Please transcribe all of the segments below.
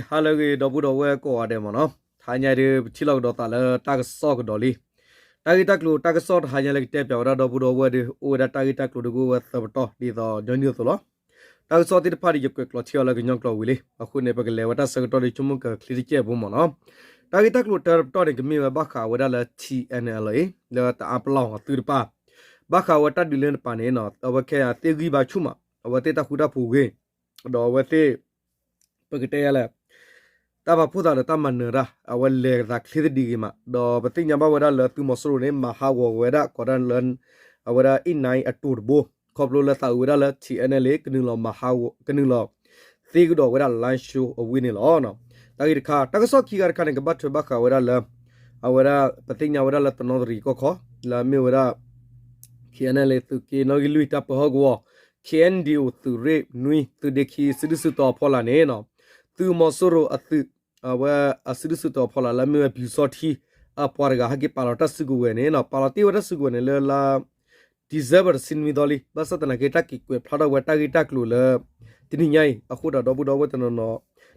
ဟါလၢအဂ့ၤ ဒီပုၢ်ဒီဝဲၢ်ကိးဂၤဒဲးမ့ၢ်နီၤ, တဟါညါဒုး ပထံၣ်လိာ်ကဒီးသးလၢတၢ်ကစီၣ်ကဒီးလံ. တၢ်ဂ့ၢ်တၢ်ကျိၤတၢ်ကစီၣ်တဟါညါလၢကတဲပၠးဝဲဒၣ်ဒီပုၢ်ဒီဝဲၢ်ဒုး အိၣ်ဝဲဒၣ်တၢ်ဂ့ၢ်တၢ်ကျိၤဒုးကအိၣ်ဝဲသၢပတီၢ် ဒ်သိးညီနုၢ်အသိးလီၤ. တၢ်ကစီၣ်သ့ၣ်တဖၣ်ဒုး ယကွဲးကျိးထံအီၤလၢကညီကျိာ်ဝံၤလံ. အဃိန့ၣ် ပကလဲၤဝဲတၢ်ဆၢကတီၢ်ဒုး ဆိကမိၣ်ကချ့တစဲးဖိမ့ၢ်နီၤ. တၢ်ဂ့ၢ်တၢ်ကျိၤတၢတပတီၢ်န့ၣ် ကမ့ၢ်ဝဲဘၣ်ဃးဝဲဒၣ်လၢ ထံၣ်အဲၣ်အဲၣ်လ်အ့ လၢတအါပလီၢ်အသုးတပၤ ဘၣ်ဃးဝဲတၢ်ဒုးလၢတပၤန့ၣ်နီၤ အဝဲခဲအံၤသ့ၣ်ဂံၢ်ဘါဆူၣ်မး အဝဲသ့ၣ်တၢ်ဃူတၢ်ဖိးဂ့ၤ ဒီးအဝဲသ့ၣ် ပကတဲယၤလဲၣ် တၢ်ပာ်ဖှိၣ်သးဒီးတၢ်မၤနၢၤတၢ် အဝဲလဲၤသးချ့သဒံးဂ့ၤမး ဒီးပသ့ၣ်ညါဘၣ်ဝဲဒၣ်လၢသုးမီၤစိရိၤန့ၣ် မၤဟးဂီၤဝဲဒၣ် ကိးဒၣ်လၢ အဝဲဒၣ်အ့ၣ်နၢအတိၤတဘိ ခီဖျိလၢသးအုးဝဲဒၣ်လၢ ထံၣ်အဲၣ်အဲၣ်လ်အ့ ကနုာ်လီၤမၤဟးဂီၤ ကနုာ်လီၤသ့ကဒီးဝဲဒၣ်လါၡိအဝ့ၢ်န့ၣ်လီၤ. တၢ်ဂ့ၢ်တခါ တၢ်ကစီၣ်ခံဂၤတခါန့ၣ် ကဘၣ်ထွဲဘၣ်ဃးဝဲဒၣ်လၢ အဝဲဒၣ် ပသ့ၣ်ညါဝဲဒၣ်လၢတနီသရံၣ်ကီၢ်ခီ လၢအမ့ၢ်ဝဲဒၣ် ထံၣ်အဲၣ်အဲၣ်လ်အ့ သုးက့နီၣ်ဂံၢ်လွံၢ်တၢ်ပၢဟီၣ်ကဝီၤ ခ့ၣ်အဲၣ်ဒံၣ်အိၣ် သုးရ့ၣ်နွံ သုးဒ့ခံ စုဒုၣ်စုတီၤအဖီလာ်န့ၣ် သုးမီၤစိရိၤအသုး အဝဲအစုဒုၣ်စုတီၤအဖီလာ်လၢအမ့ၢ်ဝဲပျူစောထီး အပှၤတဂၤဟဲက့ၤပာ်လီၤတၢ်စုကဝဲၤန့ၣ် ပာ်လီၤတ့ၢ်ဝဲတၢ်စုကဝဲၤန့ၣ်လၢလါ December တဆံနွံသီလံ. ဘၣ်ဆၣ်သနာ်က့ တၢ်က့ၤကွဲးဖျါထီၣ်ဝဲတၢ်ဂ့ၢ်တၢ်ကျိၤလၢ တနံၤညါအံၤ အဃိဒီးဒီပုၢ်ဒီဝဲၢ်တနီၤနီၤ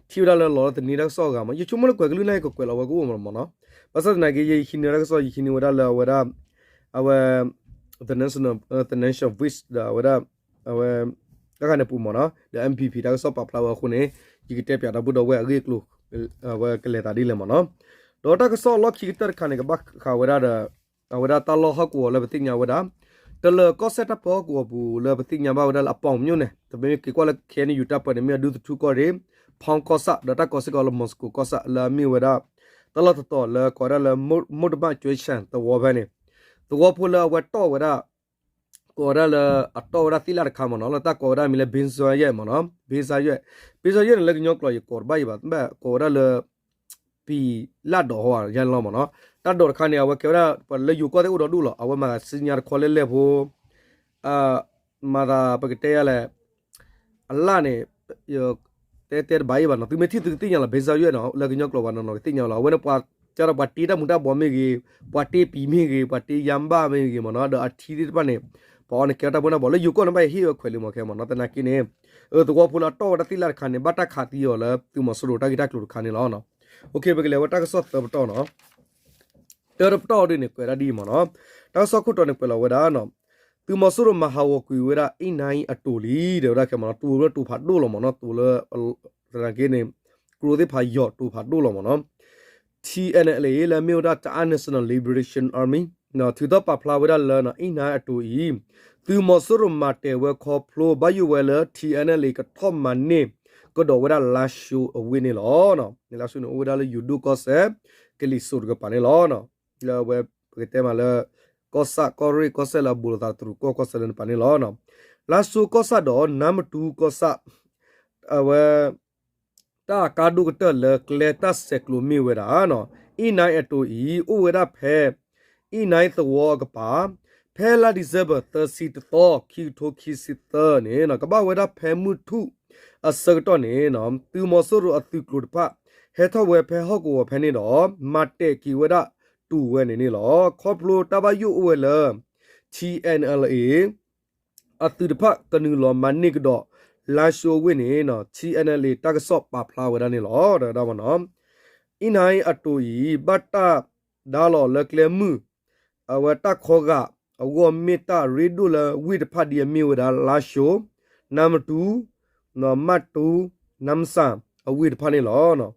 ထံၣ်ဝဲဒၣ်လၢလီၤလၢတနံၤတၢ်ကစီၣ်အဂၤမး ယဆိကမိၣ်လၢကွဲးကလုၢ်န့ၣ် ကကွဲးလီၤဝဲကအိၣ်မးမ့ၢ်နီၤ. ဘၣ်ဆၣ်သနာ်က့ ယဟံးန့ၢ်တၢ်ကစီၣ် ယဟံးန့ၢ်ဝဲဒၣ်လၢအဝဲဒၣ် အဝဲ the national, the national voice ဒီးအဝဲဒၣ် အဝဲ တၢ်ဂၤန့ၣ်ပူၤမ့ၢ်နီၤ ဒီး M P P တၢ်ကစီၣ်ပာ်ဖျါဝဲအဃိန့ၣ် ယကတဲပၠးဒီပုၢ်ဒီဝဲၢ်အဂ့ၢ်အကျိၤ အဝဲကလဲၤသးဒ်လဲၣ်မ့ၢ်နီၤ. ဒီးတၢ်ကစီၣ်လီၢ်ခံကတၢၢ်တခါန့ၣ် ကဘၣ်ဃးဝဲဒၣ်ဒီး အဝဲဒၣ်တၢ်လီၢ်ဟီၣ်ကဝီၤလၢပသ့ၣ်ညါဝဲဒၣ် တလၢၤကီၢ်စဲၣ်တၢ်ပၢဟီၣ်ကဝီၤပူၤလၢပသ့ၣ်ညါဘၣ်ဝဲဒၣ်လၢအပီၣ်မၠိၣ်န့ၣ် တမ့ၢ်က့ၤကွၢ်လၢ K N U တၢ်ပၢန့ၣ် မ့ၢ်အဒူသထူကီၢ်ရ့ၣ် ဖီကီၢ်ဆၣ် ဒီးတၢ်ကီးစ့ၢ်ကီးလၢ မီၤစကိၤကီၢ်ဆၣ် လၢအမ့ၢ်ဝဲဒၣ် တၢ်လီၢ်တတီၤလၢကိးဝဲဒၣ်လၢ မိၢ်တဘၣ်ကၠွဲဆၣ်သဝီဖဲန့ၣ် သဝီဖိလၢအဝဲတီၢ်ဝဲဒၣ် ကိးဝဲဒၣ်လၢအတီၢ်ဝဲဒၣ်သ့ၣ်လၣ်တခါမ့ၢ်နီၤ လၢတၢ်ကိးဝဲဒၣ်မံၤလၢ ဘ့ၣ်စၢ်ယဲၣ်မ့ၢ်နီၤ ဘ့ၣ်စၢ်ယဲၣ် ဘ့ၣ်စၢ်ယဲၣ်န့ၣ် လၢကညီကျိာ်ယကိးတဘၣ်အံၤဘၣ် ဘၣ်ကိးဝဲဒၣ်လၢ ပံၤလၢ်ဒီးဟီယဲၢ်လီၤမ့ၢ်နီၤ တၢ်ဒိးတခါန့ၣ် အဝဲကဲဝဲဒၣ် ပှၤလၢယိၤကီၢ်သ့ၣ်အိၣ်ဒီးဒိၣ်လီၤ အဝဲမၤစံညါတခီလၢလဲၣ်ဖိ မၤသးပကတဲယၤလဲၣ် အလၣ်န့ၣ် တဲတဲတဘၣ်အံၤဘၣ်နီၤ သုမ့ၢ်ထံၣ်သုကသ့ၣ်ညါလီၤ ဘ့ၣ်စၢ်ယဲၣ်နီၤ လၢကညီကျိာ်ပှၤနီၢ်နီၢ်ကသ့ၣ်ညါလီၤ အဝဲန့ၣ်ပှၤ ကဒီးပှၤတ့တၢ်မူၤတၢ်ဘှီးမ့ၢ်ဂ့ၤ ပှၤတ့ပံၤမ့ၢ်ဂ့ၤ ပှၤတ့ယါဘၣ်မ့ၢ်ဂ့ၤမ့ၢ်နီၤ ဒီးအထံသ့ၣ်တဖၣ်န့ၣ် ပှၤအီန့ၣ်ကဲဝဲတၢ်ဘိၣ်တၢ်ဘှီး လၢယိၤကီၢ်န့ၣ်ဘၣ်ယဟ့ၣ်ဝဲခွဲးလံမ့ၢ်ခဲမ့ၢ်နီၤ သနာ်က့န့ၣ် သဝီဖိလၢအတီၢ်ဝဲဒၣ်သ့ၣ်လၣ်တခါန့ၣ် ဘၣ်တၢ်ခးသံအီၤလၢသုးမီၤစိရိၤတၢ်ဂ့ၢ်တၢ်ကျိၤတခါန့ၣ်လီၤ. ပကလဲၤဝဲတၢ်ကစီၣ်သၢပတီၢ်နီၤ တၢတပတီၢ်ဒ်န့ၣ် ကွဲးဒၣ်ဒ်အံၤမ့ၢ်နီၤ တၢ်ကစီၣ်ခိၣ်တီန့ၣ် ကွဲးလီၤဝဲဒၣ်နီၤ သုးမီၤစိရိၤမၤဟးဂီၤကွံာ်ဝဲဒၣ် အ့ၣ်နါအံၤအတိၤလံ တဲဝဲဒၣ်ခဲမ့ၢ်နီၤ တိၤလၢတိၤဖးဒိၣ်လီၤမ့ၢ်နီၤ တိၤလၢ သနာ်က့န့ၣ် ကျိသ့ၣ်ဖးယီၤတိၤဖးဒိၣ်လီၤမ့ၢ်နီၤ ထံၣ်အဲၣ်အဲၣ်လ်အ့ လၢအမ့ၢ်ဝဲဒၣ် Ta'ang National Liberation Army ထုးထီၣ်ပာ်ဖျါဝဲဒၣ်လၢ အ့ၣ်နါအံၤအတိၤအံၤ သုးမီၤစိရိၤမၤတဲာ်ဝဲခီဖျိ ဘၣ်ယိၣ်ဝဲလၢ ထံၣ်အဲၣ်အဲၣ်လ်အ့ ကထီၣ်မၤန့ၢ်ကဒီးဝဲဒၣ်လါၡိအဝ့ၢ်န့ၣ်လီၤ. လါၡိန့ၣ်အိၣ်ဝဲဒၣ်လၢယိၤဒိၣ်ကီၢ်စဲၣ် ကလံၤစိးတကပၤန့ၣ်လီၤ. လၢအဝဲပကတဲမးလၢ ကီၢ်ဆၣ်ကီၢ်ရ့ၣ်ကီၢ်စဲၣ်လၢအဘူးလိာ်သးတရူးကီၢ်ကီၢ်စဲၣ်လၢတပၤန့ၣ်လီၤ. လါၡိကီၢ်ဆၣ်ဒီး နါမတူကီၢ်ဆၣ် အဝဲ တၢ်အကါဒိၣ်ကတၢၢ်လၢကျဲတၢ်ဆဲးကျိးမ့ၢ်ဝဲဒၣ် အ့ၣ်နါအံၤအတိၤအံၤ အိၣ်ဝဲဒၣ်ဖဲ အ့ၣ်နါအံၤသဝီအကပၤ ဖဲလါ December သၢဆံတသီ ခံကထိခံဆံသၢန့ၣ် ကဘၣ်ဝဲဒၣ်ဖဲမုၢ်ထူၣ်အဆၢကတီၢ်န့ၣ် သုးမီၤစိရိၤအသုးကျိၤတဖၣ် ဟဲထီၣ်ဝဲဖဲဟီၣ်ကဝီၤဖဲန့ၣ်ဒီး မၤတဲာ်က့ၤဝဲဒၣ်တုၤဝဲန့ၣ်န့ၣ်လီၤ. ခီဖျိတၢ်ဘၣ်ယိၣ်အိၣ်ဝဲလၢ ထံၣ်အဲၣ်အဲၣ်လ်အ့ အသုးတဖၣ်ကနုာ်လီၤမၤန့ၢ်ကဒီး လါၡိအဝ့ၢ်န့ၣ် ထံၣ်အဲၣ်အဲၣ်လ်အ့ တၢ်ကစီၣ်ပာ်ဖျါဝဲဒၣ်န့ၣ်လီၤ. ဒီးဝဲနီၤ အ့ၣ်နါအံၤအတိၤအံၤ ဘၣ်တၢ်ဒါလီၤလၢကျဲမုၢ် အဝဲတၢ်ခီဂာ်အဂီၢ် မ့ၢ်တၢ်ရ့ဒိၣ်လၢဝ့ၢ်တဖၣ်ဒ်အမ့ၢ်ဝဲဒၣ် လါၡိ, နါမတူ, မၣ်တူ, နါမစၣ်အဝ့ၢ်တဖၣ်န့ၣ်လီၤ.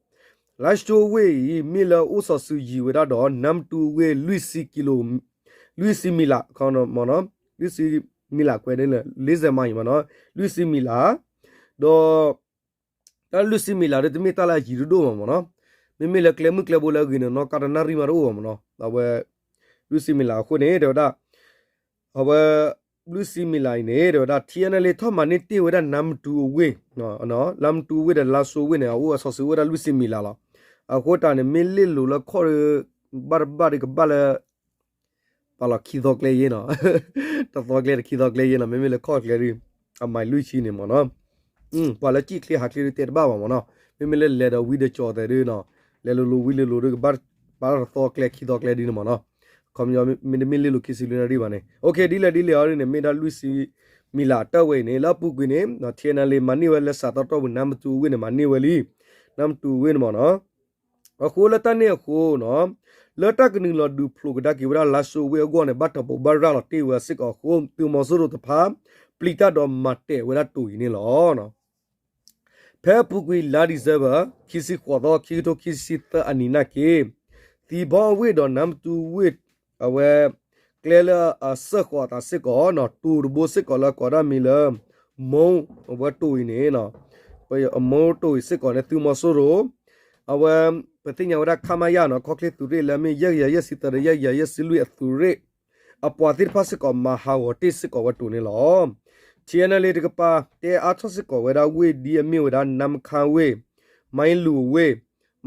လါၡိအဝ့ၢ်အံၤ မ့ၢ်လၢအိၣ်စီၤစုၤယံၤဝဲဒၣ်ဒီး နါမတူအဝ့ၢ် လွံၢ်ဆံကံလိ လွံၢ်ဆံမံၤလး လွံၢ်ဆံမံၤလးကွဲး လေးဆယ်မိုင် မ့ၢ်နီၤ လွံၢ်ဆံမံၤလး ဒီး တၢ်လွံၢ်ဆံမံၤလးဒီး တမ့ၢ်တၢ်လၢအယံၤဒိၣ်ဒိၣ်ဘၣ်မ့ၢ်နီၤ, မ့မ့ၢ်လၢကျဲမုၢ်ကျဲဘိလၢအဂ့ၤန့ၣ် နီၣ်ကါတနၣ်ရံၣ်မးတအိၣ်ဘၣ်မ့ၢ်နီၤ, အဝဲ လွံၢ်ဆံမံၤလးအဃိန့ၣ် တဲဝဲဒၣ် အဝဲ လွံၢ်ဆံမံၤလးအံၤန့ၣ် တဲဝဲဒၣ် ထံၣ်အဲၣ်အဲၣ်လ်အ့ ထီၣ်မၤန့ၢ်တ့ၢ်ဝဲဒၣ်နါမတူအဝ့ၢ်, နါမတူအဝ့ၢ်ဒီး လါၡိဝ့ၢ်န့ၣ် အအိၣ်အစီၤစုၤဝဲဒၣ်လွံၢ်ဆံမံၤလးလီၤ. အဃိတၢ်န့ၣ် မ့ၢ်လ့ၣ်လိၤလၢခီၣ်ဒီး ဘၣ်တဘၣ်ဒီးကဘၣ်လၢ ပာ်လီၤခံသီကျဲယဲနီၤ, တသီကျဲတခံသီကျဲယဲနီၤ, မ့မ့ၢ်လၢခီၣ်ကျဲဒီး အမံၤလွံၢ်ဆံန့ၣ်မ့ၢ်နီၤ, ပှၤလၢကံၣ်ချ့ဟးချ့ဒုးတဲတဘၣ်ဘၣ်မ့ၢ်နီၤ, မ့မ့ၢ်လၢလဲၤဒီးဝံၤဒီးကၠီၤသဲးဒုးနီၤ, လဲၤလိၤလိၤဝံၤလိၤလိၤဒုး ကဘၣ်ပာ်လီၤတသီကျဲခံသီကျဲဒုးန့ၣ်မ့ၢ်နီၤ, ခီပညီမ့တမ့ၢ်လ့ၣ်လိၤခံဆံလွံၢ်နၣ်ရံၣ်ဘၣ်န့ၣ်, ဒ်လဲၣ်ဒ်လဲၣ်အံၤဒ်န့ၣ် မ့ၢ်ဒၣ်လွံၢ်ဆံမံၤလးအတၢ်ဝဲအံၤန့ၣ် လၢအပူၤကွံာ်န့ၣ် ထံၣ်အဲၣ်အဲၣ်လ်အ့ မၤန့ၢ်ဝဲလၢစးသီတီၢ်ပူၤ နါမတူအဝ့ၢ်န့ၣ် မၤန့ၢ်ဝဲလံ, ဒီး နါမတူဝ့ၢ်န့ၣ်မ့ၢ်နီၤ. အဃိလၢတၢ်န့ၣ်အဃိနီၤ, လၢတၢ်ကနုာ်လီၤဒုးဖျိးကဒါက့ၤဝဲဒၣ် လါၡိဝ့ၢ်အဂီၢ်န့ၣ် ဘၣ်တၢ်ပီးဘၣ်ရၤလီၤတ့ၢ်ဝဲစ့ၢ်ကီးအဃိ သုးမီၤစိရိၤတဖၣ် ပျံၤတၢ်ဒီးမၤတဲာ်ဝဲဒၣ်တိၤအံၤန့ၣ်လီၤ. ဖဲအပူၤကွံာ်လါ December ခံဆံဃိးသီ ခံကထိခံဆံသၢအနံၤနာ်က့ သံဘီအဝ့ၢ်ဒီးနါမတူဝ့ၢ် အဝဲ ကျဲလၢအစၢဃီၤအသးစ့ၢ်ကီးနီၤ တိၤတဘိစ့ၢ်ကီးလၢကိးဒၣ်မံၤလၢ မိၢ် အဝဲတိၤအံၤန့ၣ် မိၢ်တိၤအံၤစ့ၢ်ကီးန့ၣ် သုးမီၤစိရိၤ အဝဲ ပသ့ၣ်ညါဝဲဒၣ် ခမရ နီၤ ခီၣ်ချ့သုးရ့ၣ်လၢအမ့ၢ် ယဲၢ်ကယၤယဲၢ်ဆံသၢဒီး ယဲၢ်ကယၤယဲၢ်ဆံလွံၢ်အသုးရ့ၣ် အပှၤသ့ၣ်တဖၣ်စ့ၢ်ကီး မၤဟးဂီၤတ့ၢ်စ့ၢ်ကီးဝဲတိၤန့ၣ်လီၤ. TNLA တကပၤ တဲအါထီၣ်စ့ၢ်ကီးဝဲဒၣ်ဝ့ၢ်ဒ်အမ့ၢ်ဝဲဒၣ် နါမခါဝ့ၢ်, မၢ်လူၤဝ့ၢ်,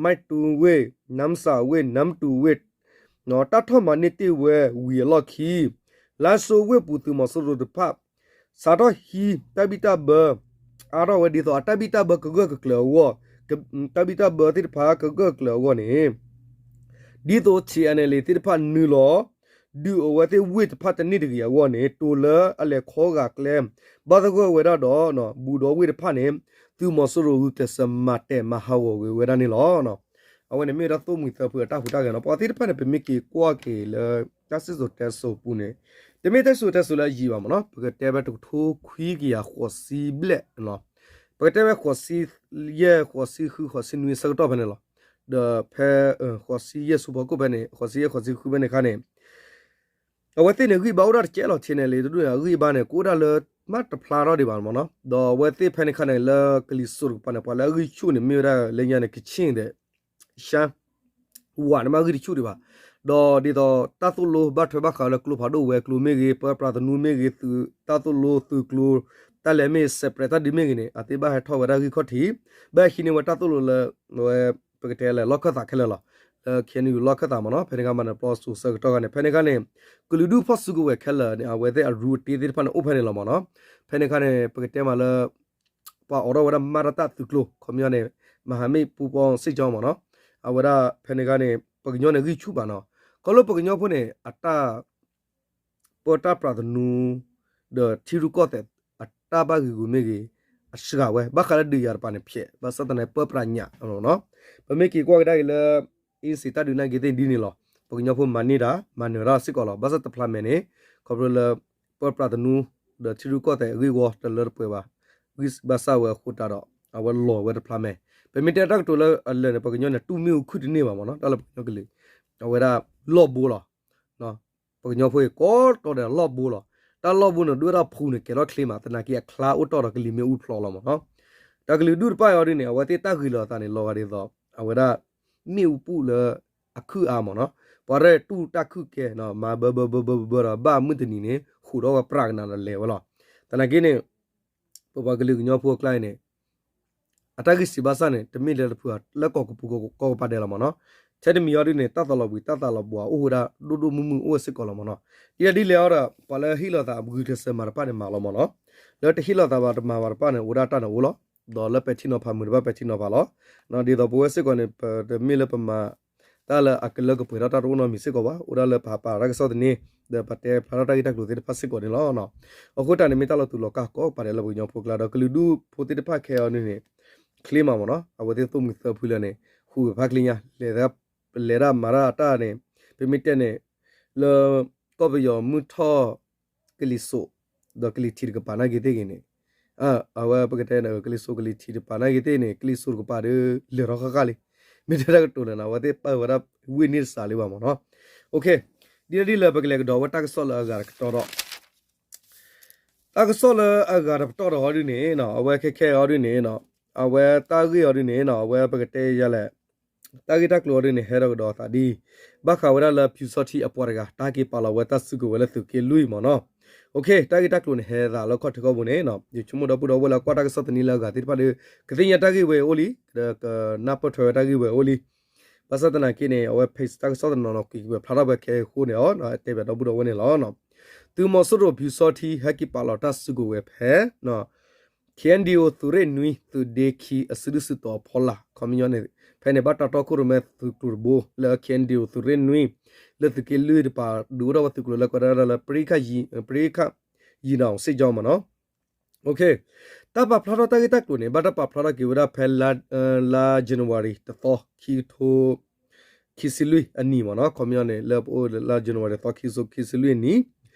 မၢ်တူဝ့ၢ်, နါမစးဝ့ၢ်, နါမတူဝ့ၢ် တၢ်ထီၣ်မၤန့ၢ်တ့ၢ်ဝဲဝံၤအလီၢ်ခံ လါၡိဝ့ၢ်ပူၤသုးမီၤစိရိၤတဖၣ် စးထီၣ်ဟံးတၢ်ဘံၣ်တၢ်ဘၢ အါထီၣ်ဝဲဒ်သိးအတၢ်ဘံၣ်တၢ်ဘၢကဂၢၢ်ကကျၢၤအဂီၢ်, တၢ်ဘံၣ်တၢ်ဘၢသ့ၣ်တဖၣ်ကဂၢၢ်ကျၢၤအဂီၢ်န့ၣ် ဒ်သိး TNLA သ့ၣ်တဖၣ်နုာ်လီၤ ဒုးအဝဲသ့ၣ်ဝ့ၢ်တဖၣ်တန့ၢ်တဂ့ၤအဂီၢ်န့ၣ် တိၤလၢအလဲၤခီဂာ်ကျဲ ဘၣ်သဂၢၢ်ဝဲဒၣ်ဒီး ဘူးဒီဝ့ၢ်တဖၣ်န့ၣ် သုးမီၤစိရိၤဂုာ်ကျဲးစၢးမၤတဲာ်မၤဟးဂီၤဂ့ၤဝဲဒၣ်န့ၣ်လီၤ. အဝဲန့ၣ်မ့ၢ်ဝဲဒၣ်သိၣ်မှံၤသၢဖုအတၢ်ဟူးတၢ်ဂဲၤနီၤ. ပှၤသ့ၣ်တဖၣ်န့ၣ် ပမ့ၢ်က့ၤကွၢ်က့ၤလၢ တၢ်စံၣ်စိၤတဲစိၤပူၤန့ၣ် တမ့ၢ်တၢ်စံၣ်စိၤတဲစိၤလၢအယံာ်ဘၣ်မ့ၢ်နီၤ. ပကတဲဝဲတကထိခွံကယၤဃိးဆံဘျဲၣ် ပကတဲဝဲဃိးဆံယဲၢ် ဃိးဆံဃု ဃိးဆံနွံအဆၢကတီၢ်ဖဲန့ၣ်လီၤ. ဒီးဖဲ ဃိးဆံယဲၢ်ဆူဖီခိၣ်ဖဲန့ၣ် ဃိးဆံယဲၢ် ဃိးဆံဃုဖဲန့ၣ်အခါန့ၣ် အဝဲသ့ၣ်န့ၣ်ဂံၢ်ဘါအိၣ်ဒၣ်တကဲလီၤ. TNLA တဒူၣ်န့ၣ် အဂံၢ်အဘါန့ၣ် ကအိၣ်ဒၣ်လၢမ့ၢ်တဖျါထီၣ်ဒံးဘၣ်မ့ၢ်နီၤ. ဒီးအဝဲသ့ၣ်ဖဲန့ၣ်အခါန့ၣ် လၢကလံၤစိးတကပၤန့ၣ် ပှၤလၢအဂံၢ်ဆူၣ်န့ၣ် မ့ၢ်ဝဲဒၣ်လၢညါန့ၣ် ကချ့ၣ်ဒီး ရှမ်း ဝးန့ၣ်မ့ၢ်ဂံၢ်တဆူၣ်ဒံးဘၣ်. ဒီးဒ်သိးတၢ်သိၣ်လိဘၣ်ထွဲဘၣ်ဃးလၢကျိဖးဒိၣ်ဝဲၤကျိၤမ့ၢ်ဂ့ၤ ပၢပြးသနူမ့ၢ်ဂ့ၤ သုးတၢ်သိၣ်လိသုးကျိၤ တၢ်လဲၤမ့ၢ် separate တၢ်ဒုးမ့ၢ်ဂ့ၤန့ၣ် အသ့ၣ်ဘၣ်ဟဲထီၣ်ဝဲဒၣ်ဂံၢ်ခီၣ်ထံး ဘၣ်ဟံးန့ၢ်ဝဲတၢ်သိၣ်လိလၢ ဝဲ ပကတဲလဲၣ် လီၢ်ခၢၣ်သးခဲလၢာ်လီၤ. လၢ KNU လီၢ်ခၢၣ်သးမ့ၢ်နီၤ. ဖဲန့ၣ်အခါမၤနၢၤပျီစိၤဆၢကတီၢ်ခါန့ၣ် ဖဲန့ၣ်အခါန့ၣ် ကလုာ်ဒူၣ်ဖီၣ်စုကဝဲၤခဲလၢာ်န့ၣ် အဝဲသ့ၣ်အရူအတ့သ့ၣ်တဖၣ်န့ၣ် အိၣ်ဖဲန့ၣ်လီၤမ့ၢ်နီၤ. ဖဲန့ၣ်အခါန့ၣ် ပကတဲမးလၢ ပှၤအိးထီၣ်ဝဲဒၣ်မၤတၢ်တၢ်သုးကျိၤ ခီပညီန့ၣ် မဟာမိတ်ပူးပေါင်းစစ်ကြောင်းမ့ၢ်နီၤ. အဝဲဒၣ်ဖဲန့ၣ်အခါန့ၣ် ပှၤကညီန့ၣ်ဂံၢ်ဆူၣ်ဘၣ်နီၤ. ခီဖျိပှၤကညီဖိန့ၣ် အတၢ် ပၢတၢ်ပြးသနူ ဒီးထံရူၢ်ကီၢ်သဲး အတၢ်ဘၣ်ဂံာ်ဂူာ်မ့ၢ်ဂ့ၤ အစှၤဝဲ ဘၣ်ဃးလၢဒုးယၤတပၤန့ၣ်ဖျဲး ဘၣ်ဆၣ်သနာ်က့ပၢပြးညၣ်နီၤ. ပမ့ၢ်က့ၤကွၢ်ကဒါက့ၤလၢ အ့စ့ၤ တၢ်ဒုးနာ်က့ၤသ့ၣ်ဒ်န့ၣ်လီၤ. ပှၤကညီဖိမၤန့ၢ်တၢ် မၤနၢၤတၢ်စ့ၢ်ကီးလီၤ. ဘၣ်ဆၣ်တဖျါမဲာ်န့ၣ် ခီဖျိလၢ ပၢပြးသနူ ဒီးထံရူၢ်ကီၢ်သဲးအဂ့ၢ်ဝီတလၢတပှဲၤဘၣ်. ဂံၢ်ဘၣ်ဆၣ်ဝဲအဃိတၢ်ဒီး အဝဲလီၤဝဲတဖျါမဲာ် ပမ့ၢ်တဲတၢ်ကတိၤလၢအလၢာ်န့ၣ် ပှၤကညီန့ၣ် တူၢ်မ့ၣ်အူခုၣ်တန့ၢ်ဘၣ်မ့ၢ်နီၤ. တၢ်လၢပှၤကညီကလုာ် အဝဲဒၣ်လီၢ်ဘိလီၤ. ပှၤကညီဖိအံၤကိးတီၤဒီးလီၢ်ဘိလီၤ. တၢ်လီၢ်ဘိန့ၣ် ဒွဲၣ်ဒၣ်ဖူန့ၣ် ကဲထီၣ်ချ့မး သနာ်က့အချါအိၣ်တီၢ်ဒီးကလံၤမ့ၣ်အူဖျိလီၤမ့ၢ်နီၤ. တၢ်ကလုာ်ဒူၣ်တဖၣ်အံၤအီၤဒ်န့ၣ် အဝဲသ့ၣ်တၢ်ဂ့ၤလီၤအသးန့ၣ် လီၤဂာ်ဒ်သိး အဝဲဒၣ် မ့ၣ်အူပူၤလၢ အခုၣ်အါမ့ၢ်နီၤ. ပှၤရဲၣ်တူၢ်တၢ်ခုၣ်ကဲ မၤဘၢဘၢဘၢဘၢဘၢဒီး ဘၣ်မုၢ်တနံၤန့ၣ် ဟူးဒီးဝဲပြးကနၤဒီးလဲၤဝဲလီၤ. သနာ်က့န့ၣ် ပပှၤကလုာ်ကညီဖိအကျါအံၤန့ၣ် အတၢ်ဂံၢ်စံးဘၣ်ဆၣ်န့ၣ် တမ့ၢ်လၢတဖုလၢကီၢ်ကပူၤကီၢ်ကပၤဒဲးလီၤမ့ၢ်နီၤ. ထဲတမံၤအီၤဒ်န့ၣ် တၢ်သးလီၤဘှံး တၢ်သးလီၤဘှါအိၣ်ဝဲဒၣ်ဒိၣ်ဒိၣ်မုၢ်မုၢ်အိၣ်ဝဲစ့ၢ်ကီးလီၤမ့ၢ်နီၤ. ဒ်လဲၣ်ဒ်လဲၣ်အီၤဒီး ပှၤလၢဟ့ၣ်လီၤသးဂုာ်ကျဲးစၢးမၤတဖၣ်န့ၣ်မၤလီၤမ့ၢ်နီၤ. လၢတဟ့ၣ်လီၤသးဘၣ်တမၤဘၣ်တဖၣ်န့ၣ် အိၣ်ဒၣ်တၢ်န့ၣ်အိၣ်လီၤ. ဒီးလၢပဲာ်ထံနီၤဖးမုာ်တဖၣ်ပဲာ်ထံနီၤဖးလီၤ. ဒ်သိးပဝဲစ့ၢ်ကီးန့ၣ် ပတမ့ၢ်လၢပမၤ တၢ်လၢအကလၢကပှဲၤထီၣ်တၢ်တအိၣ်နီတမံၤစ့ၢ်ကီးဘၣ်. အိၣ်ဒၣ်လၢပဟးပာ်တၢ်ကစီၣ်သန့ ဒီးပတဲဖျါထီၣ်တၢ်ဂ့ၢ်တၢ်ကျိၤသ့ၣ်တဖၣ်စ့ၢ်ကီးန့ၣ်လီၤ. အဃိတၢ်န့ၣ် မ့ၢ်တၢ်လီၤတူာ်လီၤကာ်ကိးပၤဒဲးလၢပှၤကညီဖိကျါဒီး ကလုာ်ဒူၣ်ဖိသ့ၣ်တဖၣ်ခဲအံၤဒ်န့ၣ် ချ့မးမ့ၢ်နီၤ. အဝဲသ့ၣ်သိၣ်မှံၤသၢဖုလၢာ်န့ၣ် ဟူးဂဲၤဖးချ့ညါ လဲၤ လဲၤတၢ်မၤတၢ်တၢ်န့ၣ် ပမ့ၢ်တဲန့ၣ် လၢ ကီၢ်ပယီၤမုၢ်ထီၣ် ကလံၤစိး ဒီးကလံၤထံးတကပၤနာ်က့ၤသ့ၣ်ဂ့ၤန့ၣ် အဝဲပကတဲန့ၣ် ကလံၤစိးကလံၤထံးတကပၤနာ်က့ၤသ့ၣ်န့ၣ် ကလံၤစိးတကပၤဒီး လဲၤထီၣ်ဃၣ်ဃၣ်လံ. မ့ၢ်တဲတၢ်ကတိၤလၢာ်န့ၣ် အဝဲသ့ၣ်ပာ်ဝဲဒၣ်ဝ့ၢ်န့ၣ်တစးလံဘၣ်မ့ၢ်နီၤ. ဒ်လဲၣ်ဒ်လဲၣ် ပကလဲၤကဒီးဝဲတၢ်ကစီၣ်လၢအဂၤတကတီၢ်ဒီး တၢ်ကစီၣ်လၢအဂၤတကတီၢ်ဒီးအီၤဒ်န့ၣ် အဝဲခဲခဲအီၤဒ်န့ၣ် အဝဲတၢ်ဂ့ၢ်အီၤဒ်န့ၣ် အဝဲပကတဲယၤလဲၣ် တၢ်ဂ့ၢ်တၢ်ကျိၤအီၤဒ်န့ၣ် ဟဲထီၣ်ကဒီးသးဒ် ဘၣ်ဃးဝဲဒၣ်လၢဖၠူၤစီထံအပှၤတဂၤ တၢ်ဟဲက့ၤပာ်လီၤဝဲတၢ်စုကဝဲၤလၢသုးက့လွံၢ်မ့ၢ်နီၤ. တၢ်ဂ့ၢ်တၢ်ကျိၤန့ၣ် ဟဲသးလၢခီၣ်ထံးခီၣ်ဘိန့ၣ် ယဆိကမိၣ်ဒီပုၢ်ဒီဝဲၢ်လၢကွၢ်တၢ်ကစီၣ်သန့လၢအဂၤသ့ၣ်တဖၣ်ဒီး ကသ့ၣ်ညါတၢ်ဂ့ၢ်ဝဲအိၣ်လံ ဒီးကနၢ်ပၢၢ်ထွဲဝဲတၢ်ဂ့ၢ်ဝဲအိၣ်လံ. ဘၣ်ဆၣ်သနာ်က့န့ၣ် အဝဲ page တၢ်ကစီၣ်တနီၤနီၤ ကွံာ်က့ၤဖျါထီၣ်ဝဲခဲအံၤအဃိန့ၣ် တဲဘၣ်ဒီပုၢ်ဒီဝဲၢ်န့ၣ်လီၤ. သုးမီၤစိရိၤဖၠူၤစီထံ ဟဲက့ၤပာ်လီၤတၢ်စုကဝဲၤဖဲ KNDO သုးရ့ၣ်နွံ သုးဒ့ခံ အစုဒုၣ်စုတီၤအဖီလာ် ခီပညီန့ၣ် ဖဲန့ၣ်ဘၣ်တၢ်တီခိၣ်ရိၣ်မဲသုးကျိၤတဘိ လၢ KNDO သုးရ့ၣ်နွံ လၢသုးက့လွံၢ်တကပၤ ဒုးအိၣ်ထီၣ်ဝဲသုးကျိၤလၢကိးဒၣ်လၢ ပရံခၣ် ယံၤနီၣ်စ့ၣ်ကၠီမ့ၢ်နီၤ. တၢ်ပာ်ဖျါထီၣ်တၢ်ဂ့ၢ်တၢ်ကျိၤန့ၣ် ဘၣ်တၢ်ပာ်ဖျါထီၣ်က့ၤဝဲဒၣ်ဖဲလါ January တသီ ခံကထိခံဆံလွံၢ်အနံၤမ့ၢ်နီၤ, ခီပညီန့ၣ် လၢပအိၣ်လၢလါ January တသီ ခံကထိခံဆံလွံၢ်အနံၤ,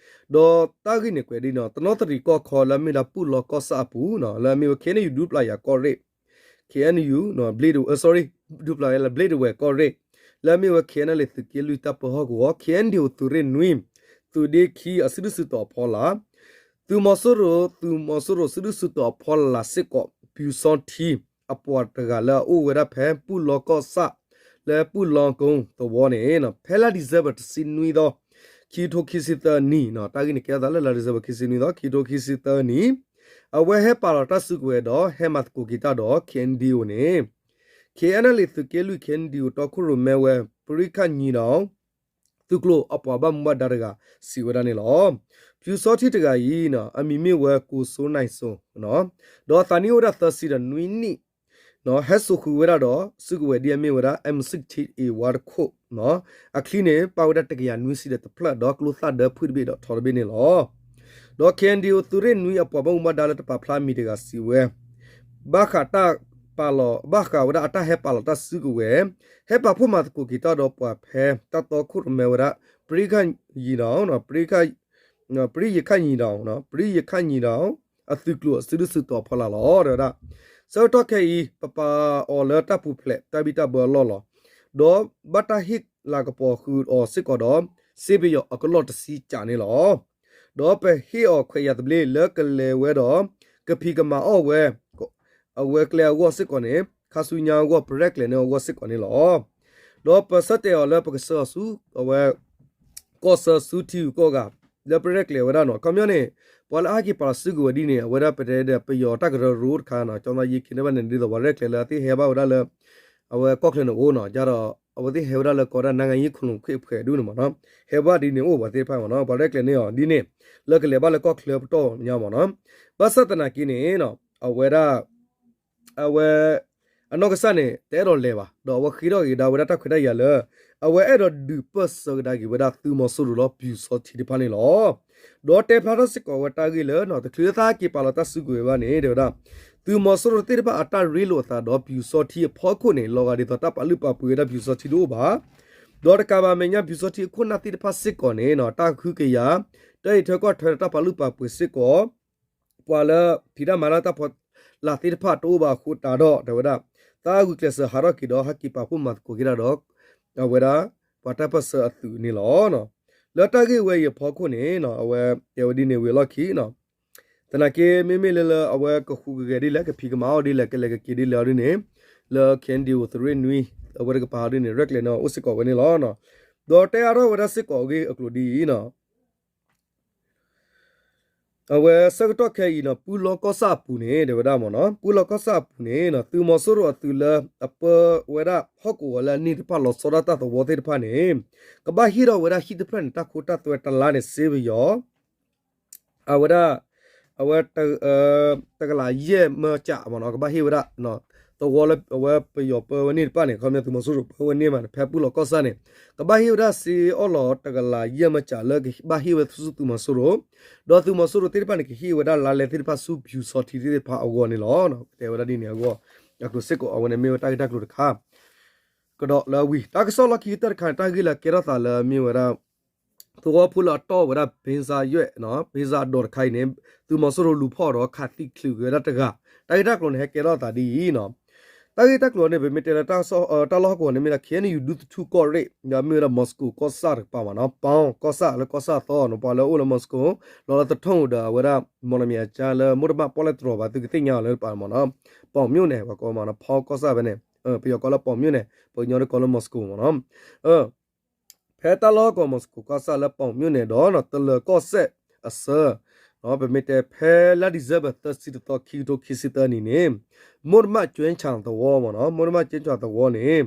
ဒီးတၢ်ဂ့ၢ်န့ၣ်ကွဲးဒ်န့ၣ် တနီသရံၣ်ကီၢ်ခီလၢအမ့ၢ်ဒၣ်ပူၣ်လီၢ်ကီၢ်ဆၣ်အပူၤနီၤ, လၢအမ့ၢ်ဝဲ K N U ဒူပျၢ်ယၤကီၢ်ရ့ၣ် K N U ဘျ့ဒဝဲ sorry ဒူပျၢ်ယၤလၢဘျ့ဒဝဲကီၢ်ရ့ၣ် လၢအမ့ၢ်ဝဲ K N L A သုးက့လွံၢ်တၢ်ပၢဟီၣ်ကဝီၤ K N D O သုးရ့ၣ်နွံ သုးဒ့ခံအစုဒုၣ်စုတီၤအဖီလာ်, သုးမီၤစိရိၤ သုးမီၤစိရိၤစုဒုၣ်စုတီၤအဖီလာ်စ့ၢ်ကီး ပျူစောထီး အပှၤတဂၤလၢအအိၣ်ဝဲဒၣ်ဖဲပူၣ်လီၢ်ကီၢ်ဆၣ် လၢပူၣ်လီၢ်ကိသဝီန့ၣ် ဖဲလါ December တဆံနွံသီ ခံကထိခံဆံသၢနံၣ်, တၢ်ဂ့ၢ်န့ၣ်ကဲထီၣ်သးလၢလါ December ခံဆံနွံသီ ခံကထိခံဆံသၢနံၣ်, အဝဲဟဲပာ်လီၤတၢ်စုကဝဲၤဒီး ဟဲမၤသကိးက့ၤတၢ်ဒီး K N D O န့ၣ် K N L A သုးက့လွံၢ် K N D O တီခိၣ်ရိၣ်မဲဝဲ ပရံခၣ်ညီဒီး သုးကျိၤအပှၤဘၣ်မူဘၣ်ဒါတဂၤ စံးဝဲဒၣ်န့ၣ်လီၤ. ပျူစောထီးတဂၤအံၤ အမံၤမ့ၢ်ဝဲ ကိုစိုးနိုင်စိုး ဒီးအသးနံၣ်အိၣ်ဝဲဒၣ်သၢဆံဒီးနွံနံၣ် ဟဲစိာ်ဃုာ်ဝဲဒၣ်ဒီး စုကဝဲၤဒ်အမ့ၢ်ဝဲဒၣ် M sixty-eight ဝါတခိၣ်, အချံန့ၣ် ပာ်ဝဲဒၣ်တကယၤနွံဆံဒီးတဖျၢၣ် ဒီးကျိသၣ်ဒၢဖုၣ်တဘ့ၣ်ဒီးထီတဘ့ၣ်န့ၣ်လီၤ. ဒီး K N D O သုးရ့ၣ်နွံအပှၤဘၣ်မူဘၣ်ဒါလၢတပာ်ဖျါမံၤတဂၤစံးဝဲ ဘၣ်ဃးတၢ်ပာ်လီၤ ဘၣ်ဃးဝဲဒၣ်အတၢ်ဟဲပာ်လီၤတၢ်စုကဝဲၤ ဟဲပာ်ဖှိၣ်မၤသကိးက့ၤတၢ်ဒီးပှၤဖဲတၢ်တီခိၣ်ရိၣ်မဲဝဲဒၣ် ပရံခၣ်ညီဒီး ပရံခၣ်ညီဒီး ပရံယခၣ်ညီဒီး အသုးကျိၤအစုဒုၣ်စုတီၤအဖီလာ်လီၤ တဲဝဲဒၣ်. ဆၢကတီၢ်ခဲအံၤ ပပာ်အီၤလၢတၢ်ပူၤဖျဲးတၢ်ဘံၣ်တၢ်ဘၢအလီၢ်လီၤ. ဒီးဘၣ်တၢ်ဟ့ၣ်လၤကပီၤဃုာ်အီၤစ့ၢ်ကီးဒီး စ့ပယီၤအကလီၢ်တဆံကးန့ၣ်လီၤ. ဒီးပဟ့ၣ်အီၤခွဲးယာ်သဘျ့လၢကလဲၤဝဲဒီး ကဖံးကမၤအီၣ်ဝဲ အဝဲကျဲအဂီၢ်စ့ၢ်ကီးန့ၣ် ခါဆူညါအဂီၢ် ပရဲၣ်ကျဲၤန့ၢ်အဂီၢ်စ့ၢ်ကီးန့ၣ်လီၤ. ဒီးပဆၢတဲာ်အီၤလၢပကဆှၢအီၤဆူ အဝဲ ကီၢ်ဆၢဆူထံဂုၤကီၢ်ဂၤ လၢပရဲၣ်ကျဲၤဝဲဒၣ်နီၤ. ခီပညီန့ၣ် ပှၤလၢအဟဲက့ၤပာ်လီၤစုကဝဲၤဒ်န့ၣ် အဝဲဒၣ်ပတဲဒီး ပယီၤတၢ်ကရၢကရိတခါနီၤ, ကၠီသးယ့ခံန့ၣ်ဘၣ်န့ၣ် ဒ်သိးပှၤရဲၣ်ကျဲၤလၢအသ့ၣ်ဟဲဘၣ်ဝဲဒၣ်လၢ အဝဲကီၢ်ချၢန့ၣ်အိၣ်နီၤ, ကဒီး အဝဲသ့ၣ်ဟဲဝဲဒၣ်လၢကိးဒၣ် နါငါယံခိၣ်လိာ်ခိၣ်ဖှဲးဒူၣ်န့ၣ်မ့ၢ်နီၤ, ဟဲဘၣ်ဒ်န့ၣ်အိၣ်ပှၤသ့ၣ်တဖၣ်မ့ၢ်နီၤ, ပှၤရဲၣ်ကျဲၤန့ၢ်အီၤဒ်န့ၣ် လၢကလဲၤဘၣ်လၢကီၢ်ချၢပတီၢ်ညါမ့ၢ်နီၤ. ဘၣ်ဆၣ်သနာ်က့န့ၣ် အဝဲဒၣ် အဝဲ အနီၢ်ကစၢ်န့ၣ် တအဲၣ်ဒိးလဲၤဘၣ်, ဒီးအဝဲဃ့ထီၣ်က့ၤကဒါဝဲဒၣ်တၢ်ခွဲးတၢ်ယာ်လၢ အဝဲအဲၣ်ဒိးဒုးပၢၢ်ဆၢကဒါက့ၤဝဲဒၣ်သုးမီၤစိရိၤလၢပျူစောထီးတဖၣ်န့ၣ်လီၤ. ဒီးတဲဖျါထီၣ်စ့ၢ်ကီးဝဲတၢ်ဂ့ၢ်လၢ တချုးလၢသးဟဲက့ၤပာ်လီၤတၢ်စုကဝဲၤဘၣ်န့ၣ် တဲဝဲဒၣ် သုးမီၤစိရိၤသ့ၣ်တဖၣ်အတၢ်ရ့လိာ်အသးဒီးပျူစောထီးအဖီခိၣ်န့ၣ် လီၤဂာ်ဒ်သိးတၢ်ပာ်လုၢ်ပာ်ပှ့ၤဝဲဒၣ်ပျူစောထီးတအိၣ်ဘၣ် ဒီးတကးဘၣ်အမဲာ်ညါပျူစောထီးအခိၣ်နၢ်သ့ၣ်တဖၣ်စ့ၢ်ကီးန့ၣ် တၢ်ကဟုကယာ် တၢ်အံးထွဲကွၢ်ထွဲဒီးတၢ်ပာ်လုၢ်ပာ်ပှ့ၤစ့ၢ်ကီး ပှၤလၢဖံးတၢ်မၤတၢ်တၢ်ဖီလာ်သ့ၣ်တဖၣ်တအိၣ်ဘၣ်အဃိသတးဒီး တဲဝဲဒၣ် သးအဂုာ်ကျဲးစၢးဟးထီၣ်က့ၤဒီးဟဲက့ၤပာ်ဖှိၣ်မၤသကိးက့ၤတၢ်ဒီး အဝဲဒၣ် ပှၤတၢ်ပၢၢ်ဆၢအသုးန့ၣ်လီၤ. လၢတၢ်ဂ့ၢ်ဝဲအံၤအဖီခိၣ်န့ၣ် အဝဲတဲဝဲဒ်န့ၣ်ဝံၤအလီၢ်ခံ သနာ်က့ မ့မ့ၢ်လၢလၢအဝဲကဃူးကဂဲၤဒ်လဲၣ် ကဖံးကမၤအီၣ်ဒ်လဲၣ် ကလဲၤကက့ၤဒ်လဲၣ်အီၤဒ်န့ၣ် လၢ K N D O သုးရ့ၣ်နွံ အဝဲတကပၤအီၤဒ်န့ၣ် ရဲၣ်ကျဲၤန့ၢ်အီၤအိၣ်စ့ၢ်ကီးဝဲန့ၣ်လီၤ. ဒီးတဲအါထီၣ်ဝဲဒၣ်စ့ၢ်ကီးအဂ့ၢ်အကျိၤဒ်အံၤ အဝဲဆၢကတီၢ်ခဲအံၤန့ၣ် ပူၣ်လီၢ်ကီၢ်ဆၣ်အပူၤန့ၣ် တဲဝဲဒၣ်မ့ၢ်နီၤ ပူၣ်လီၢ်ကီၢ်ဆၣ်အပူၤန့ၣ် သုးမီၤစိရိၤအသုးလၢအပၢဝဲဒၣ်ဟီၣ်ကဝီၤလၢအန့ၢ်တဖၣ်လီၤဆီဒၣ်တၢ်သဝီသ့ၣ်တဖၣ်န့ၣ် ကဘၣ်ဟ့ၣ်ထီၣ်ဝဲဒၣ်ဟံၣ်တဖျၢၣ်န့ၣ် တၢ်ခိတၢ်သွဲတလါန့ၣ် စ့ပယီၤ အဝဲဒၣ် အဝဲ တကလးယဲၢ်မၢကးမ့ၢ်နီၤ ကဘၣ်ဟ့ၣ်ဝဲဒၣ် သဝီလၢအဝဲပယီၤပၢဝဲန့ၢ်တဖၣ်န့ၣ် ခီပညီသုးမီၤစိရိၤပၢဝဲန့ၢ်မးန့ၣ် ဖဲပူၣ်လီၢ်ကီၢ်ဆၣ်န့ၣ် ကဘၣ်ဟ့ၣ်ဝဲဒၣ်စ့အီၣ်လီၤတကလးယဲၢ်မၢကးလၢကဘၣ်ဟ့ၣ်ဝဲဆူသုးမီၤစိရိၤ ဒီးသုးမီၤစိရိၤသ့ၣ်တဖၣ်န့ၣ် ကဟ့ၣ်ဝဲဒၣ်လါလဲသ့ၣ်တဖၣ်ဆူပျူၤစီၤထံသ့ၣ်တဖၣ်အဂီၢ်န့ၣ်လီၤ. တဲဝဲဒၣ်ဒ်န့ၣ်အဂီၢ် အကျိၤစ့ၢ်ကီးအဝဲန့ၣ်မ့ၢ်ဝဲတၢ်ဂ့ၢ်တၢ်ကျိၤတခါ ကဒီးလၢအဝံၤ တၢ်ကစီၣ်လီၢ်ခံကတၢၢ်တခါန့ၣ် တၢ်ဂ့ၢ်လၢကဲထီၣ်သးလၢမ့ၢ်ဝဲဒၣ် သဝီဖိလၢအတီၢ်ဝဲဒၣ် ဘ့ၣ်စၢ်ယွဲၣ် ဘ့ၣ်စၢ်အဒိးတခါအံၤန့ၣ် သုးမီၤစိရိၤလူၤဖီၣ်ဒီးခးသံချုးက့ၤဝဲဒၣ်တဂၤ တၢ်ဂ့ၢ်တၢ်ကျိၤန့ၣ် ဟဲကဲထီၣ်သးဒ်အံၤနီၤ. တၢ်ဂ့ၢ်တၢ်ကျိၤန့ၣ် ပမ့ၢ်တဲလၢ တၢ်လီၢ်ဟီၣ်ကဝီၤန့ၣ်မ့ၢ်ဒၣ် K N U ဒူသထူၣ်ကီၢ်ရ့ၣ် ဒီးမ့ၢ်ဝဲဒၣ် Moscow ကီၢ်ဆၣ်တကပၤမ့ၢ်နီၤ ပီၣ်ကီၢ်ဆၣ်လၢကီၢ်ဆၣ်အသီနီၤ ပှၤလၢအိၣ်လၢ Moscow လီၤလၢသထူၣ်ဒီးအဝဲဒၣ် မော်လမြိုင် အကါလၢမိၢ်တဘၣ်ပီၣ်လဲၣ်တြီၤဘၣ် သုကသ့ၣ်ညါအီၤလၢတပၤမ့ၢ်နီၤ ပီၣ်မြို့နယ် ပှၤကိးမ့ၢ်နီၤ ပီၣ်ကီၢ်ဆၣ်ဖဲန့ၣ် ပယီၤကိးလၢ ပီၣ်မြို့နယ် ပှၤကညီဒၣ်ကိးလၢ Moscow မ့ၢ်နီၤ ဖဲတၢ်လီၢ်ဟီၣ်ကဝီၤ Moscow ကီၢ်ဆၣ်လၢ ပီၣ်မြို့နယ် ဒီးတလၢၤကီၢ်စဲၣ်အဆၢ ပမ့ၢ်တဲဖဲလါ December သၢဆံတသီ ခံကထိခံဆံသၢနံၣ်န့ၣ် မိၢ်တဘၣ်ကၠွဲဆၣ်သဝီမ့ၢ်နီၤ မိၢ်တဘၣ်ကၠွဲဆၣ်သဝီန့ၣ်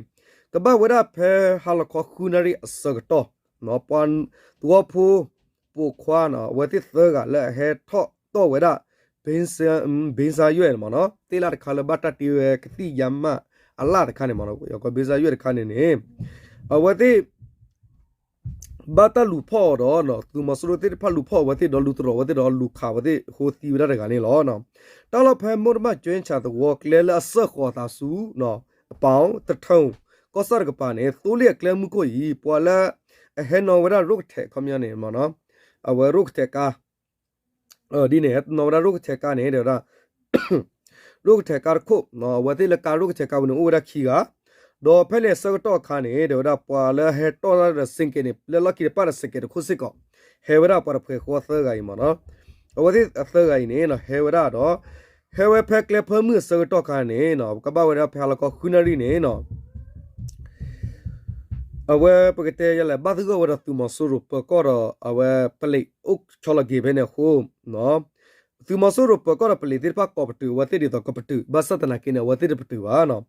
ကဘၣ်ဝဲဒၣ်ဖဲဟါလီၤခီဃုနၣ်ရံၣ်အဆၢကတီၢ် ပှၤသဝီဖိ ပိာ်ခွါနီၤ အဝဲသ့ၣ်သၢဂၤလၢအဟဲထီၣ်တီၢ်ဝဲဒၣ် ဘ့ၣ်စၢ်ယွဲၣ်န့ၣ်မ့ၢ်နီၤ သ့ၣ်လၣ်တခါလၢဘၣ်တၢ်တ့ဝဲကသံၣ်ယါမး အလၣ်တခါန့ၣ်မ့ၢ်နီၤ ပယီၤကိးဘ့ၣ်စၢ်ယွဲၣ်တခါန့ၣ်န့ၣ် အဝဲသ့ၣ် ဘၣ်တၢ်လူၤဖီၣ်အီၤဒီး သုးမီၤစိရိၤသ့ၣ်တဖၣ်လူၤဖီၣ်အဝဲသ့ၣ်ဒီးလူၤတရီၤအဝဲသ့ၣ်ဒီးလူၤခးအဝဲသ့ၣ်အဃိသံဝဲဒၣ်တဂၤန့ၣ်လီၤ. တၢ်လီၢ်ဖဲမိၢ်တဘၣ်ကၠွ့ဆၣ်သဝီကျဲလၢအစၢဃီၤအသးဆူ အပီတထၢၣ် ကီၢ်ဆၣ်တကပၤန့ၣ် သိလ့ၣ်အကျဲမုၢ်ခိၣ်အံၤ ပှၤလၢအဟဲနီၤဝဲဒၣ်ရိၣ်ကထဲးခီပညီန့ၣ် အဝဲရိၣ်ကထဲးကါ ဒ်န့ၣ် နီၤဝဲဒၣ်ရိၣ်ကထဲးကါန့ၣ် တဲဝဲဒၣ် ရိၣ်ကထဲးကါတခိၣ် အဝဲသ့ၣ်လၢကါရိၣ်ကထဲးကါပူၤန့ၣ် အိၣ်ဝဲဒၣ်ခံဂၤ, ဒီးဖဲန့ၣ်အဆၢကတီၢ်အခါန့ၣ် တဲဝဲဒၣ်ပှၤလၢဟဲတီၢ်တၢ်ဒီး စ့ၢ်ကီးန့ၣ် လၢလီၢ်ခံတပၢၢ်ဒီးစ့ၢ်ကီးတခိၣ်စ့ၢ်ကီး ဟဲဝဲဒၣ်ပှၤတဖှဲးဃီသၢဂၤအံၤမ့ၢ်နီၤ, အဝဲသ့ၣ်အသၢဂၤအံၤန့ၣ် ဟဲဝဲဒၣ်ဒီး ဟဲဝဲဖဲကျဲဖၢမုၢ်အဆၢကတီၢ်အခါန့ၣ် ကဘၣ်ဝဲဒၣ်ဖဲဟါလီၤခီဃုနၣ်ရံၣ်န့ၣ် အဝဲပကတဲယလဲၣ် ဘၣ်သဂၢၢ်ဝဲဒီးသုးမီၤစိရိၤပၢၤကီၢ်ဒီး အဝဲပလံးအိၣ်ဆီလီၤက့ၤဖဲန့ၣ်အဃိ သုးမီၤစိရိၤပၢၤကီၢ်ဒီးပလံးသ့ၣ်တဖၣ်ကိးပတုာ် အဝဲသ့ၣ်ဒ်သိးကပတုာ် ဘၣ်ဆၣ်သနာ်က့န့ၣ် အဝဲသ့ၣ်တပတုာ်ဘၣ်နီၤ,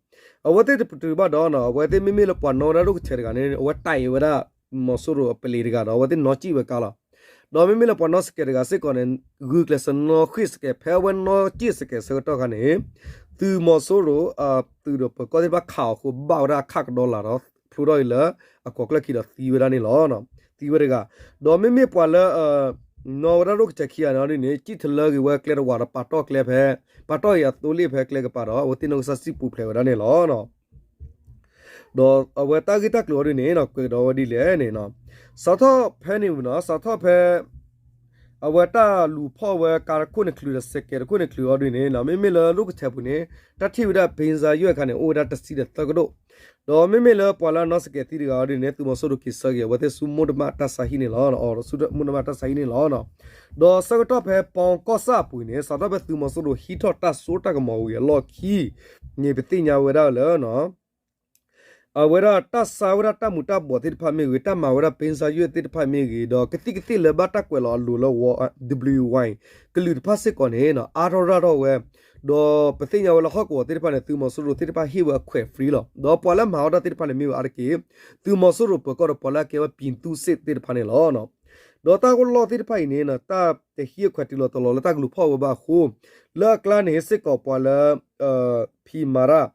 အဝဲသ့ၣ်တပတုာ်ဘၣ်ဒီး အဝဲသ့ၣ်မ့မ့ၢ်လၢပှၤနီၣ်ဝဲဒၣ်ရိၣ်ကထဲးတဂၤန့ၣ် အဝဲတဲဝဲဒၣ် သုးမီၤစိရိၤအပလံးတဂၤဒီး အဝဲသ့ၣ်နီၣ်စံၣ်ဝဲကါလီၤ. ဒီးမ့မ့ၢ်လၢပှၤနီၣ်စကဲးတဂၤစ့ၢ်ကီးန့ၣ် ဂုာ်ကျဲးစၢးနီၣ်ဃ့ၢ်စကဲး ဖဲအဝဲနီၣ်စံၣ်စကဲးဆၢကတီၢ်ခါန့ၣ် သုးမီၤစိရိၤ သုးဒီးပၢၤကီၢ်သ့ၣ်တဖၣ်ခးအီၤအဃိ ဘၣ်ဝဲဒၣ်အခးကဒီလၢ်ဒီး ဖျိထီၣ်အံၤလၢအကိးကျၢၢ်ခံဒီးသံဝဲဒၣ်န့ၣ်လီၤ. သံဝဲတဂၤ, ဒီးမ့မ့ၢ်ပှၤလၢ နီၣ်ဝဲဒၣ်ရိၣ်ကထဲးခံဂၤန့ၣ်ဒ်န့ၣ် စံၣ်တလၢက့ၤဝဲကျဲတဝးဒီးပာ်တီၢ်ကျဲဖဲ ပာ်တီၢ်အံၤအသိလ့ၣ်ဖဲကျဲကပၤဒီး အဝဲသ့ၣ်နီၣ်ကစၢ်စံၣ်ပူၤဖျဲးဝဲဒၣ်န့ၣ်လီၤ. ဒီးအဝဲတၢ်ဂ့ၢ်တၢ်ကျိၤအီၤဒ်န့ၣ်နီၤ ကွဲးကဒီးဝဲဒ်လဲၣ်န့ၣ်နီၤ, စးထီၣ်ဖဲန့ၣ်နီၤ စးထီၣ်ဖဲ အဝဲတၢ်လူၤဖီၣ်ဝဲကါတခိၣ်န့ၣ်ချုးဒီးစဲးကဲးတခိၣ်န့ၣ်ချုးအီၤဒ်န့ၣ်နီၤ မ့မ့ၢ်လၢရိၣ်ကထဲးပူၤန့ၣ် တၢ်ထံၣ်ဝဲဒၣ် ဘ့ၣ်စၢ်ယွဲၣ် အခါန့ၣ် အိၣ်ဝဲဒၣ်တဆံဒီးသၢကဒိၣ်, ဒီးမ့မ့ၢ်လၢပှၤလၢအနီၣ်စကဲးသံတဂၤအီၤဒ်န့ၣ် သုးမီၤစိရိၤက့ၤဆၢက့ၤအဝဲသ့ၣ်ဆူမိၢ်တဘၣ်တၢ်ဆါဟံၣ်န့ၣ်လီၤ. အီၤဆူမိၢ်တဘၣ်တၢ်ဆါဟံၣ်န့ၣ်လီၤ. ဒီးဆၢကတီၢ်ဖဲပီကီၢ်ဆၣ်အပူၤန့ၣ် စးထီၣ်ဖဲသုးမီၤစိရိၤဟံးထီၣ်တၢ်စိတၢ်ကမီၤဝံၤအလီၢ်ခံန့ၣ် ပသ့ၣ်ညါဝဲဒၣ်လၢ အဝဲဒၣ်တၢ်ဆါဝဲဒၣ်တၢ်မူၤတၢ်ဘှီးသ့ၣ်တဖၣ်မ့ၢ်ဂ့ၤ တၢ်မၤဝဲဒၣ်ဘ့ၣ်စၢ်ယွဲၣ်သ့ၣ်တဖၣ်မ့ၢ်ဂ့ၤ ဒီးကသံၣ်ကသ့ၣ်လၢဘၣ်တၢ်ကွဲးလီၤအလိၤလၢ ဝ ဝါ ကလုာ်တဖၣ်စ့ၢ်ကီးန့ၣ် အါထီၣ်ရၣ်ထီၣ်ဝဲ, ဒီးပသ့ၣ်ညါဝဲလၢဟီၣ်ကဝီၤသ့ၣ်တဖၣ်န့ၣ် သုးမီၤစိရိၤသ့ၣ်တဖၣ်ဟ့ၣ်ဝဲအခွဲး free လီၤ. ဒီးပှၤလၢမၤအီၣ်တၢ်သ့ၣ်တဖၣ်န့ၣ်မ့ၢ်ဝဲအါတက့ၢ် သုးမီၤစိရိၤပၢၤကီၢ်ဒီးပှၤလၢအကဲဝဲ ပြည်သူ့စစ် သ့ၣ်တဖၣ်န့ၣ်လီၤ. ဒီးတၢ်လီၢ်သ့ၣ်တဖၣ်အံၤန့ၣ် တၢ်တဟံးအခွဲးတုၤလီၤတလီၤလၢတၢ်ကလူၤဖီၣ်ဝဲဘၣ်အဃိ လၢအကျါန့ၣ်စ့ၢ်ကီးပှၤလၢ ဖံးမၤတၢ်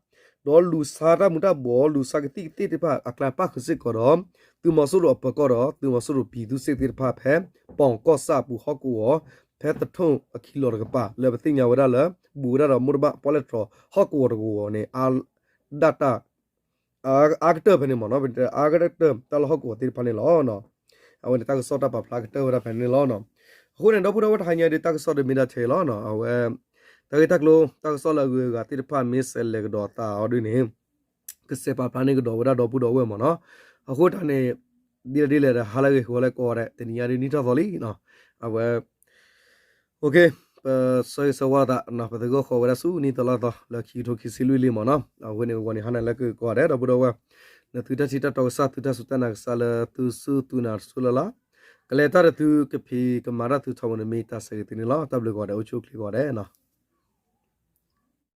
ဒီးလူၤဆါတၢ်မူၤတၢ်ဘှီး လူၤဆါကသံၣ်ကသ့ၣ်သ့ၣ်တဖၣ်အကျါပၣ်ဃုာ်စ့ၢ်ကီးဒီး သုးမီၤစိရိၤအပၢၤကီၢ်ဒီး သုးမီၤစိရိၤ ပြည်သူ့စစ် သ့ၣ်တဖၣ်ဖဲ ပီကီၢ်ဆၣ်အပူၤဟီၣ်ကဝီၤ ဖဲသထူၣ်အခံလီၤတကပၤ လၢပသ့ၣ်ညါဝဲဒၣ်လၢ ဘူးဝဲဒၣ်ဒီးမိၢ်တဘၣ်ပီၣ်လဲၣ်တြီၤဟီၣ်ကဝီၤတကဝီၤန့ၣ် အါဒၣ်တၢ် အါကတၢၢ်ဖဲန့ၣ်မ့ၢ်နီၤ အါကတၢၢ်တၢ်လၢဟီၣ်ကဝီၤသ့ၣ်တဖၣ်န့ၣ်လီၤ. အဝဲန့ၣ်တၢ်ကစီၣ်တၢ်ပာ်ဖျါကတၢၢ်ဝဲဒၣ်ဖဲန့ၣ်လီၤ. အဃိန့ၣ် ဒီပုၢ်ဒီဝဲၢ်တဟါညါဒုးတၢ်ကစီၣ်ဒုးမ့ၢ်ဒၣ်ထဲလီၤ. အဝဲ တၢ်ဂ့ၢ်တၢ်ကျိၤ တၢ်ကစီၣ်လၢအဂုၤအဂၤသ့ၣ်တဖၣ်မ့ၢ်စဲးလဲၤကဒီးသးအီၤဒုးန့ၣ် ကစဲးပာ်ဖျါန့ၢ်ကဒီးဝဲဒၣ်ဒီပုၢ်ဒီဝဲၢ်မ့ၢ်နီၤ. အဃိတၢ်န့ၣ် ဒ်လဲၣ်ဒ်လဲၣ်ဒီး ဟါလၢအဂ့ၤကိးလၢကိးဂၤဒဲး တနံၤညါဒုးနံၣ်ထီၣ်သီလံ. အဝဲ ပဆၢဂ့ၤဆၢဝါသး ပသဂၢၢ်ဃီၤဝဲဒၣ်ဆူနံၣ်သီလါသီ လၢခံကထိခံဆံလွံၢ်လံမ့ၢ်နီၤ. အဝဲန့ၣ်အဂီၢ်န့ၣ် ဟါနၤလၢကဂ့ၤကိးဂၤဒဲး ဒီပုၢ်ဒီဝဲၢ် နသုတၢ်ထံၣ်တၢ်တီကစၢ် သုတၢ်စူၢ်တၢ်နာ်ကစၢ်လၢသုစူၢ်သုနာ်တစူၢ်လၢ်လၢ် ကလဲၤတၢ်ဒီးသုကဖံးကမၤတၢ်သုထီဘိန့ၣ် မ့ၢ်တၢ်ဆၢဂ့ၤသုန့ၣ်လီၤ. တၢ်ဘျုးကိးဂၤဒဲး အိၣ်ဆူၣ်အိၣ်ချ့ကိးဂၤဒဲးနီၤ.